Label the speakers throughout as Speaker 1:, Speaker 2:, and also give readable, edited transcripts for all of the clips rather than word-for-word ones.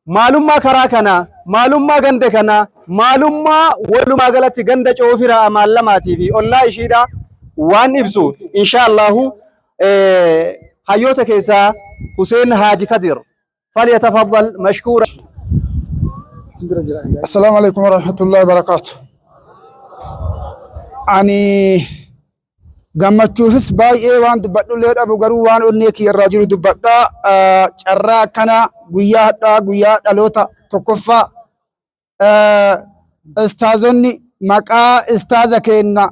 Speaker 1: Maalummaa karaa kanaa, maalummaa ganda kanaa, maalummaa walumaa galatti ganda Coofiraa Amaallamaatii fi ollaa ishiidha waan ibsu inshaallahu hayyoota keessaa Huseen Haaji Kadir falyatafaddal mashkuura.
Speaker 2: Assalaamu alaikum warahmatullahi wabarakaatu. Ani Gammachuufis baay'ee waan dubbadhullee dhabu garuu waan onnee kiyya irraa jiru dubbadha. Carraa akkanaa guyyaa hadhaa guyyaa dhaloota tokkoffaa istaazonni maqaa istaaza keenna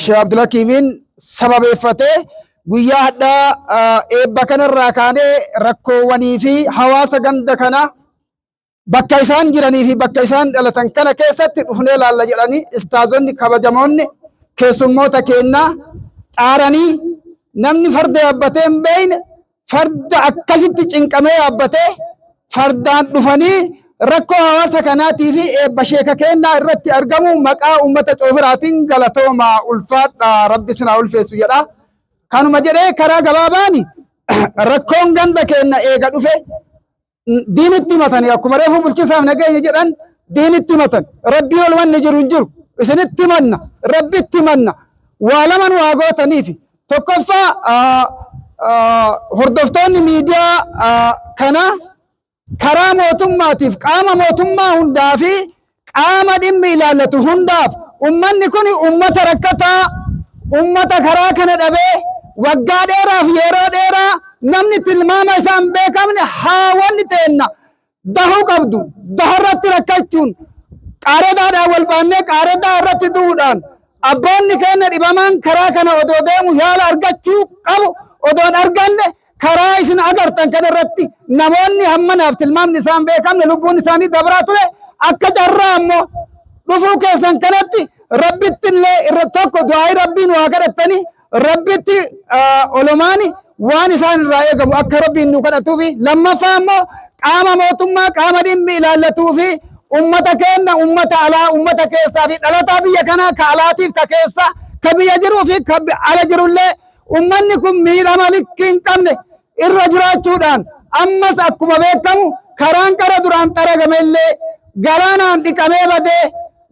Speaker 2: Sheekh Abdulhakiimiin sababeeffatee guyyaa hadhaa eebba kanarraa kaanee rakkoowwanii fi hawaasa ganda kanaa Bakka isaan jiranii fi bakka isaan dhalatan kana keessatti dhufnee laalla jedhanii istaazonni kabajamoonni keessummoota keennaa xaaranii namni farda yaabbatee hin beekne farda akkasitti cinqamee yaabbatee fardaan dhufanii rakkoo hawaasa kanaatii fi eebba sheeka keennaa irratti argamu maqaa uummata coofiraatiin galatoomaa ulfaadha rabbi isin haa ulfeessu jedha. Kanuma jedhee karaa gabaabaan rakkoon ganda keenna eega dhufe diinitti himatanii akkuma reefuu bulchiinsaaf nageenya jedhan diinitti himatan rabbii ol wanni jiru hin jiru isinitti himanna rabbitti himanna waa lama nu haa gootaniifi tokkoffaa hordoftoonni miidiyaa kanaa karaa mootummaatiif qaama mootummaa hundaa fi qaama dhimmi ilaallatu hundaaf ummanni kun ummata rakkataa ummata karaa kana dhabee waggaa dheeraaf yeroo dheeraa namni tilmaama isaa hin beekamne haawwanni teenna dahuu qabdu daharratti rakkachuun qaaredaadhaan wal baannee qaaredaa irratti du'uudhaan abboonni keenya dhibamaan karaa kana odoo deemu yaala argachuu qabu odoon arganne karaa isin agartan kana irratti namoonni hammanaaf tilmaamni isaan beekamne lubbuun isaanii dabraa ture akka carraa ammoo dhufuu keessan kanatti rabbitti illee irra tokko du'aa'ii rabbiin waa kadhattanii rabbitti olomaani waan isaan irraa eegamu akka rabbiin nu kadhatuufi lammaffaa ammoo qaama mootummaa qaama dhimmi ilaallatuu fi ummata keenya ummata alaa ummata keessaa fi dhalataa biyya kanaa ka alaatiif ka keessaa ka biyya jiruu fi ka ala jirullee Ummanni kun miidhama likkii hin qabne irra jiraachuudhaan ammas akkuma beekamu karaan qara duraan xaragame illee galaanaan dhiqamee badee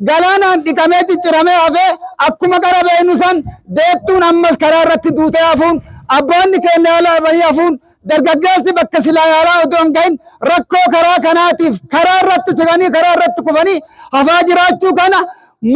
Speaker 2: galaanaan dhiqamee cicciramee hafee akkuma qara beeknu san deettuun ammas karaa irratti duutee hafuun abboonni keenya yaala dhabanii hafuun dargaggeessi bakka silaa yaalaa otoo hin gahin rakkoo karaa kanaatiif karaa irratti siganii karaa irratti kufanii hafaa jiraachuu kana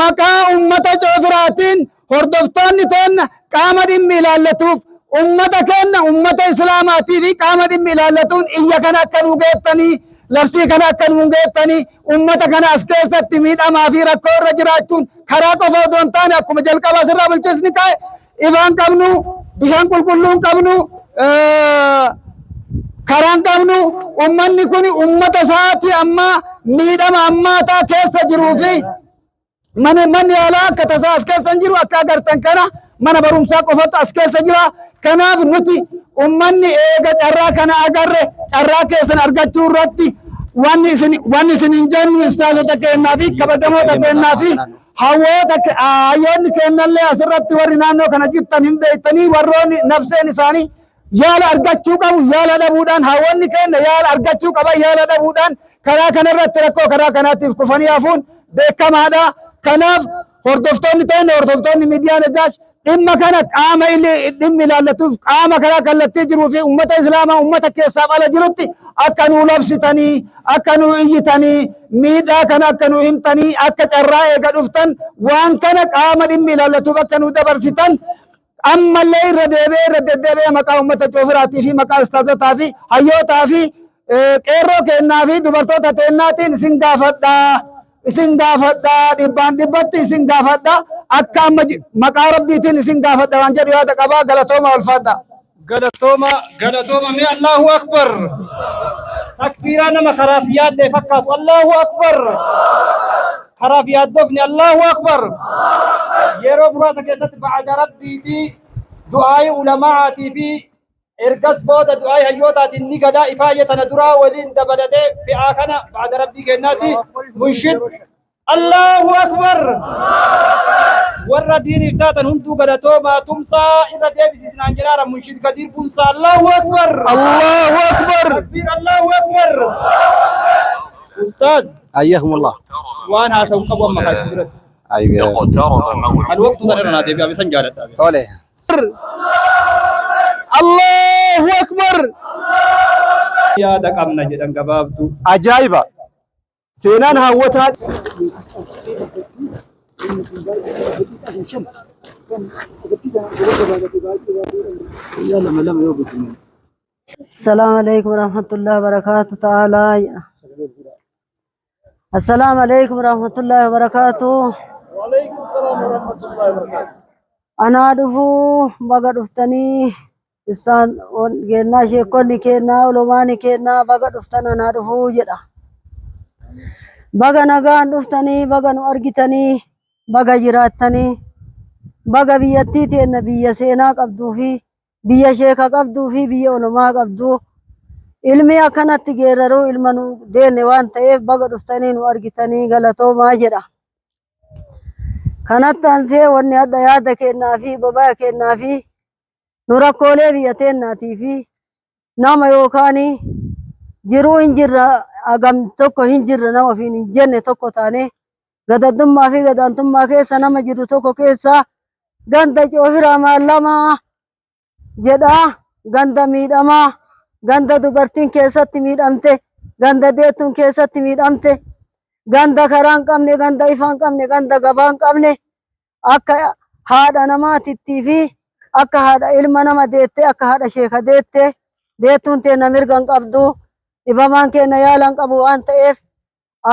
Speaker 2: maqaa ummata coofiraatiin Hordoftoonni teenna qaama dhimmi ilaallatuuf ummata keenna ummata Islaamaatii fi qaama dhimmi ilaallatuun iyya kana akka nuu geettanii labsii kana akka nuu geettanii ummata kana as keessatti miidhamaa fi rakkoo irra jiraachuun karaa qofa odoo hin taane akkuma jalqaba asirraa bulchiisni ka'e ifaan qabnu bishaan qulqulluu hin qabnu karaan qabnu ummanni kun ummata isaatii ammaa miidhama ammaataa keessa jiruu fi Mana manni yaalaa akka tasaa as keessa hin jiru akka agartan kana mana barumsaa qofatu as keessa jira. Kanaaf nuti ummanni eega carraa kana agarre carraa keessan argachuu irratti wanni isin wanni isin hin jennu istaazota keennaa fi kabajamoota keennaa fi hawwoota hayyoonni keennallee asirratti warri naannoo kana jirtan hin beektanii warroonni nafseen isaanii yaala argachuu qabu yaala dhabuudhaan hawwanni keenya yaala argachuu qaban yaala dhabuudhaan karaa kanarratti rakkoo karaa kanaatiif kufanii hafuun beekamaadha. Kanaaf hordoftoonni teenya hordoftoonni miidiyaa Najaash dhimma kana qaama dhimmi ilaallatuuf qaama karaa kallattii jiruu fi uummata Islaamaa uummata keessaaf ala jirutti akka nuu labsitanii akka nuu iyyitanii miidhaa kana akka nuu himtanii akka carraa eega dhuftan waan kana qaama dhimmi ilaallatuuf akka nuu dabarsitan ammallee irra deebi'ee irra deddeebi'ee maqaa uummata coofiraatii fi maqaa istaazotaa fi hayyootaa fi qeerroo keennaa fi dubartoota teennaatiin isin gaafadha. Isin gaafadha dhibbaan dhibbatti isin gaafadha akka amma maqaa rabbiitiin isin gaafadha waan jedhu yaada qabaa galatooma ulfaadha.
Speaker 1: Galatooma galatooma mee Allahu Akbar takbiiraa nama karaaf yaadde fakkaatu Allahu Akbar karaaf yaaddofni Allahu Akbar yeroo muraasa keessatti ba'ada rabbiitii du'aayii ulama'aatii fi ergas booda du'aayii hayyootaatiin ni galaa ifaayya tana duraa waliin dabalatee fi'aa kana ba'ada rabbii kennaati munshid Allahu Akbar! Warra diiniif taatan hunduu galatoomaa tumsaa irra deebisiisnaan jedhaara Munshid Kadiir Bunsaa. Allahu Akbar!
Speaker 2: Allahu Akbar!
Speaker 1: Takbiir Allahu Akbar! Ustaaz
Speaker 3: حياكم الله.
Speaker 1: waan haasa'u qabu amma kaasii biratti.
Speaker 3: ايوه.
Speaker 1: Ani waqtuu sana irra naa deebi'ame san jaaladha.
Speaker 3: طولي.
Speaker 2: Allahu akbar.
Speaker 1: Yaada qabna jedhan gabaabduu.
Speaker 4: Ajaa'iba! Seenaan hawwataa
Speaker 5: السلام عليكم ورحمة الله وبركاته تعالى. السلام عليكم ورحمة الله وبركاته.
Speaker 3: وعليكم السلام ورحمة الله وبركاته.
Speaker 5: Anaa dhufuu, baga dhuftanii isaan kennaa, sheekonni kennaa, ulumaani kennaa, baga dhuftan, anaa dhufuu jedha. Baga nagaan dhuftanii, baga nu argitanii, baga jiraattanii, baga biyyattii teenna, biyya seenaa qabduu fi biyya sheeka qabduu fi biyya ulumaa qabduu, ilmi akkanatti geeraruu ilma nu deenne waan ta'eef, baga dhuftanii nu argitanii, galatoomaa jedha. Kanatti aansee wanni adda yaada kennaa fi bobaa kennaa fi nu rakkoolee biyya teennaatii fi nama yookaan jiruu hin jirra, hagam tokko hin jirra, nama ofiin hin jenne tokko taane, gadaddummaa fi gadaantummaa keessa nama jiru tokko keessa, ganda coofiraa maallamaa jedhaa, ganda miidhamaa, ganda dubartiin keessatti miidhamte, ganda deettuun keessatti miidhamte, ganda karaa hin qabne, ganda ifaa hin qabne, ganda gabaa hin qabne, akka haadha namaatittii fi akka haadha ilma nama deette, akka haadha sheeka deette, deettuun teenna mirga hin qabdu, dhibamaan keenya yaala hin qabu waan ta'eef,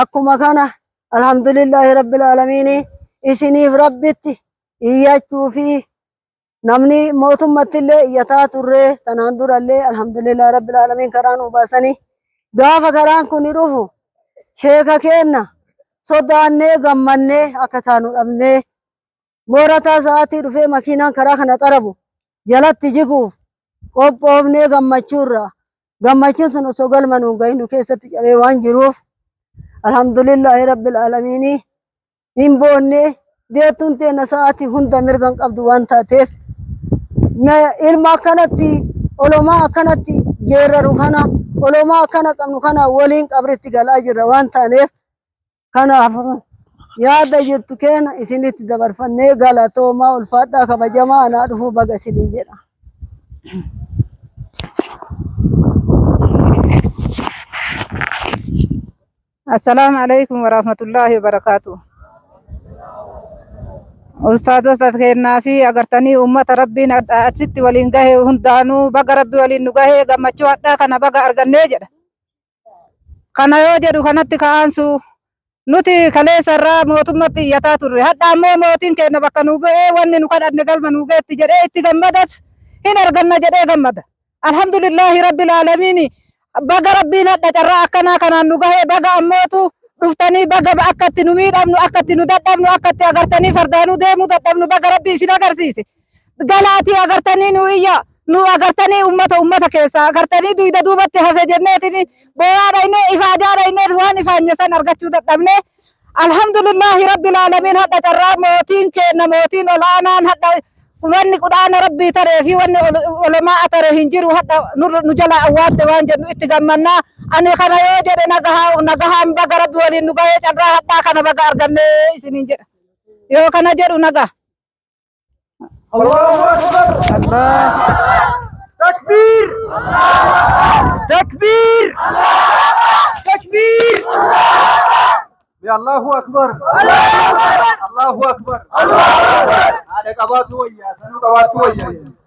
Speaker 5: akkuma kana alhamdulillaahi rabbil aalamiini isiniif rabbitti iyyachuu fi namni mootummatti illee iyyataa turre. Tanaan durallee alhamdulillaahi rabbil aalamiin karaa nu baasanii, gaafa karaan kun dhufu sheeka keenna sodaannee gammannee akka taanu dhabnee, moorataa sa'aatii dhufee makiinaan karaa kana xarabu jalatti jiguuf qophoofnee, gammachuurra gammachuun sun osoo galma nuun gahin nu keessatti cabee waan jiruuf, alhamdulillaahi rabbil aalamiinii hin boonne. Deettuun teenna sa'aatii hunda mirga hin qabdu waan taateef, ilma akkanatti olomaa akkanatti geeraru kana, olomaa akkana qabnu kana waliin qabritti galaa jirra waan taaneef, kanaaf yaada jirtu keena isinitti dabarfannee, galatoomaa, ulfaadhaa, kabajamaa, anaa dhufuu, baga isinii jedha.
Speaker 6: السلام عليكم ورحمة الله وبركاته. Ustaazota kennaa fi agartanii uummata rabbiin achitti waliin gahe hundaanuu, baga rabbi waliin nu gahee, gammachuu hadhaa kana baga argannee jedha. Kana yoo jedhu kanatti ka'aansu nuti kaleessa irraa mootummatti iyyataa turre. Hadha ammoo mootiin keenya bakka nu bu'ee wanni nu kadhanne galma nu geetti jedhee itti gammadas hin arganna jedhee gammada. Alhamdulillahi rabbil aalamiini, baga rabbiin hadha carraa akkanaa kanaan nu gahee, baga ammootu dhuftanii, baga akkatti nu miidhamnu, akkatti nu dadhabnu, akkatti agartanii fardaanuu deemuu dadhabnu, baga rabbi isin agarsiise. Galaatii agartanii nu iyya nu agartanii, ummata keessaa agartanii duyda duubatti hafe jenneetiin boo'aa dhayne, ifaajaa dhayne, waan ifaanye san argachuu dadhabne. Alhamdulillahi rabbil aalamiin, hadha carraa mootiin kenna, mootiin olaanaan, hadha wanni qudhaana rabbii taree fi wanni olomaa tare hin jiru, hadha nu jala awwaatte waan jennu itti gammannaa. Ani kana yoo jedhe nagahaa nagahaan, baga rabbi waliin nu gahee, carraa hadhaa kana baga arganne isiniin jedha. Yoo kana jedhu nagaa.
Speaker 1: Allah takbir, takbir, takbir!
Speaker 4: Ya Allahu akbar! Allahu akbar! Haadha qabaatu wayyaa, sanuu qabaatu wayyaa.